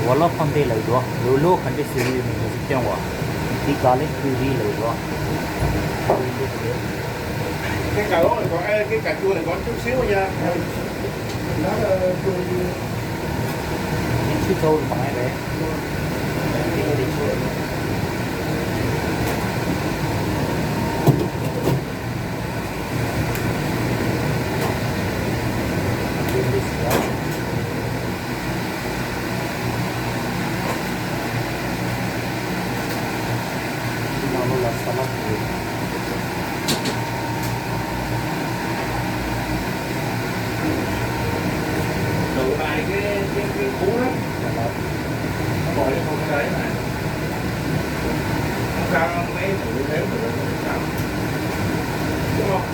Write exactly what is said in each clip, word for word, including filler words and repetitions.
Voilà, Pham Thai ལ་ཡོད། ལོ་ལོ་ག་འདྲ་ཟེར་ཡོད་མེད་ངས་ཅིག་སྟོན་བ། འདི་ག་ལེ་ཁུལ་རི་ལ་ཡོད། Cái cà rốt này còn, ê, cái cà chua này còn chút xíu nha. Nó, ờ, chua chua. Đi chứ thôi mà ai bé. Đi đi chứ. ནང་ལོགས་ལ་ས་ལ་ཕུལ། Tụ này cái, cái, cái cú lắm. Nó bò vô trong cái đấy mà. Nó cao mấy, tụ thế mà nó cao. Đúng không?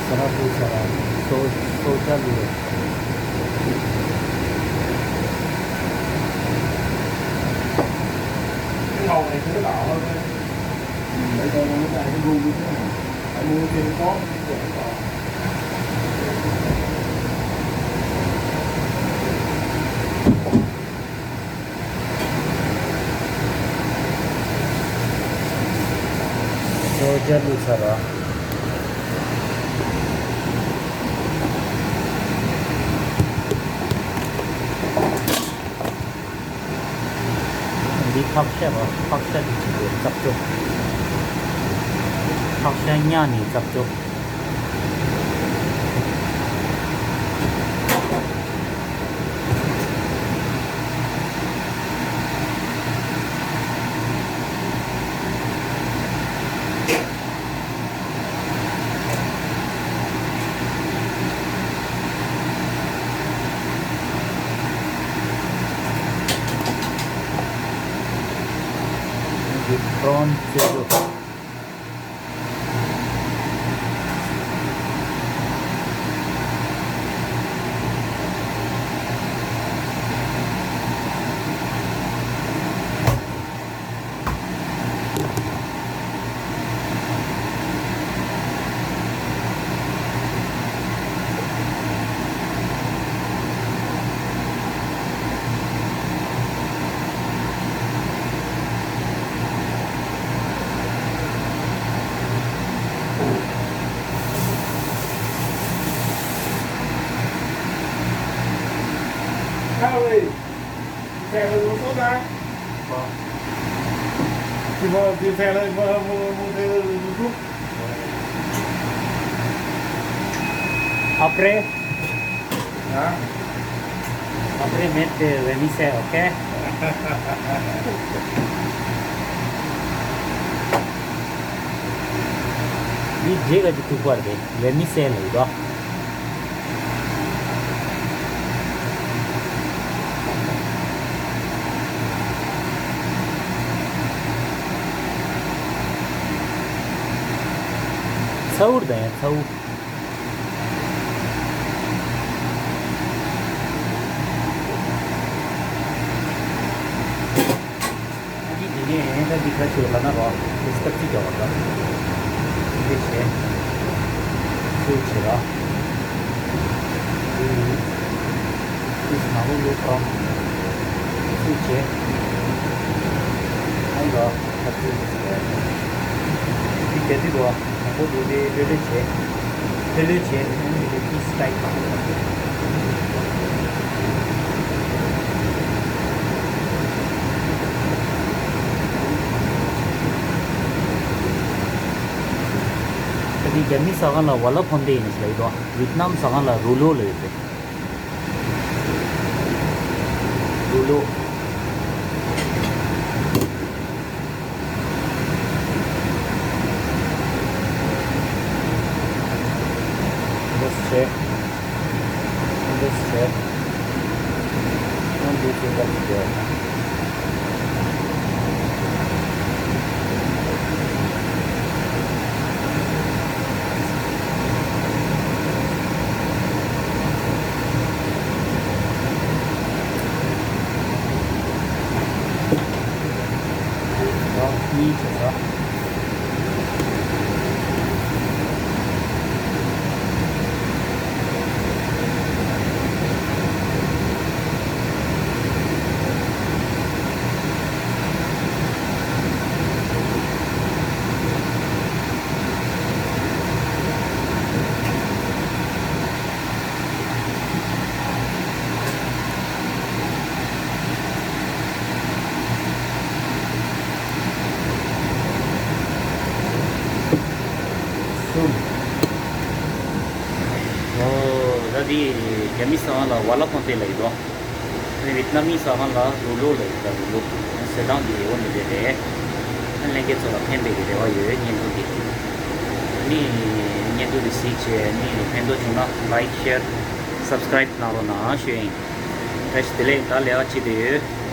ས་ར་ཕུ་ས་ར་སོ་སོ་ཅ་ལུ། Cái màu này của cái đỏ hơn đấy. Để coi nó này cái gu như thế nào. Phải mua thêm có. ཅོ་ཅ་ལུ་ཚ་ར། འདི་ཕག་ཤ་ར། ཕག་ཤ་འདི་གཅིག་རེད། རྩབ་ཅོ། ཕག་ཤ་ཉག་ནི་རྩབ་ཅོ། འདི་པྲོན་རྩེ་རུ། Harry, you can move on now. What? You want, you can move, move, move to the group? Après? Huh? Après, mettre vermicelle, ok? འདི་རྗེས་ཀ་ཅིག་ཐུག་པར་དེ་vermicelle ལ་ཡོད་དོ། ཚ་འུར་དང་ཡང་ཚ་འུར། འདི་དེ་ནས་ད་འདི་ཁ་ཆེ་ལ་ན་རོ། འདི་སྟབས་ཅིག་རྒྱག་པ་ར། འདི་བྱས། སུ་བྱེད་ར། འདི་ནང་ལོགས་ལོག་ར། སུ་བྱེད། ཨང་ར། ད་ཚོད་འདི་བྱེད་ར། འདི་རྒྱ་འདི་རོ། དང་པོ་དེ་དེ་ལྷོད་ལྷོད་བྱས། ལྷོད་ལྷོད་བྱས་ནས་ཨ་ནི་དེ་ཕིས་ཊའིཊ་བྱས། ད་དེ་རྒྱ་མིའི་ཟ་ཁང་ལ་ཝ་ལ་ཕོན་ཏེ་ཡིན་ཟེར་ཡོད་དོ། ཝེད་ནམ་ཟ་ཁང་ལ་རུ་ལོ་ལ་ཡོད་དེ། རུ་ལོ། འདི་བྱས། འདི་བྱས། ཨང་འདི་ཚོ་ལྟ་གི་འདུག་འདི་རྒྱ་མི་ཟ་ཁང་ལ་ཝ་ལ་ཕོན་ཏེ་ལབ་ཡོད་དོ། ཨ་ནི་ཝེད་ནམ་མི་ཟ་ཁང་ལ་རུ་ལོ་ལབ་ཡོད་ད། རུ་ལོ་ཟེར་སྟངས་འདི་འོ་འདི་འདྲ་རེད། ཨ་ལྷན་རྒྱས་ཚོ་ལ་ཕན་པའི་གི་རེ་བ་ཡོད། བརྙན་ཐུང་འདི་ཨ་ནི་བརྙན་ཐུང་འདི་གཟིགས་བྱས་ཨ་ནི་ཕན་ཐོགས་བྱུང་ན་ལའིཀ་ཤེར་སབ་སི་ཀ་རའིབ་གནང་རོགས་གནང་ཞུ་ཡིན། བཀྲ་ཤིས་བདེ་ལེགས། ད་ལས་ཀ་བྱེད་བསྡད་ཡོད།